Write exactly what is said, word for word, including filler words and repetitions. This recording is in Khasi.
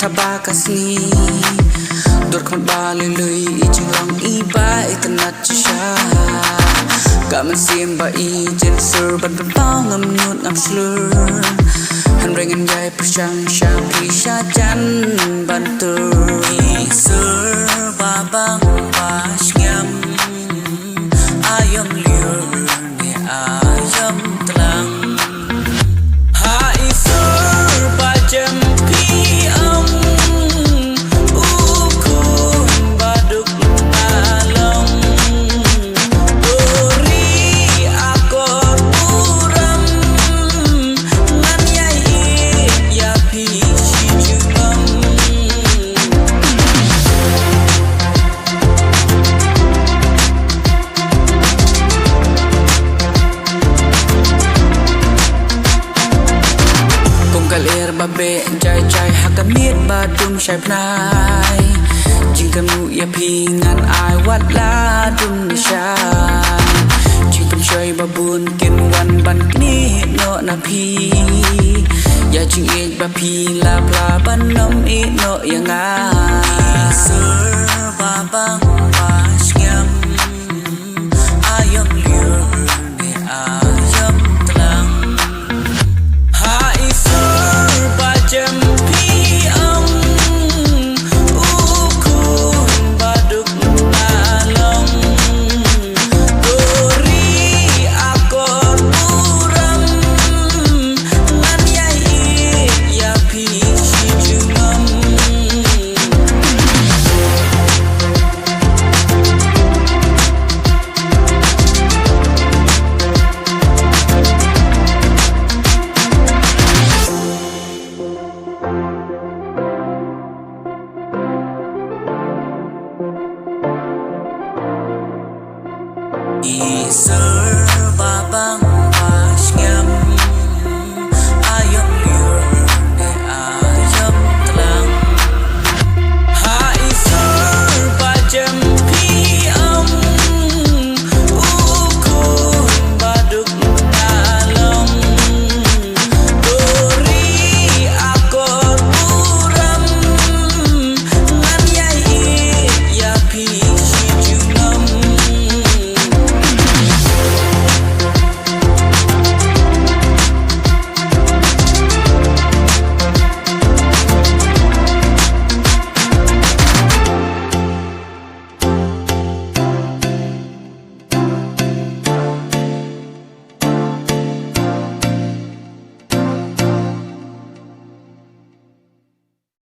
Haba ka sngi dur khmat ba lui lui, i jinglong i ba itynnat shisha. Ka mynsiem ba i jin sur ban pynpaw ngam nud ngam slur. Hynrei ngan ïai pyrshang sha phi sha jan ban tur. I sur ba bang ba sngem, aïom lyiur ne aïom tlang. Ha i sur ba jem phi ong, u khun ba duk ba long. Uri akor burom, ngan ïai ïeit ïa phi shi jubam. Kum ka lyer ba beh jai jai ha ka miet ba dum shai bnai. Jingkyrkhu ïa phi ngan ai wat la dum nishai. Jingpynshoi ba bun kin wan ban knieh noh na phi. Ïa jingïeit ba phi la pla ban ym ïeh noh ïa nga. Sur ba bang ba sngem, aïom lyiur ne aïom tlang. Ha i sur ba jem phi ong, u khun ba duk ba long. Uri akor burom, ngan ïai ïeit ïa phi shi jubam. I sur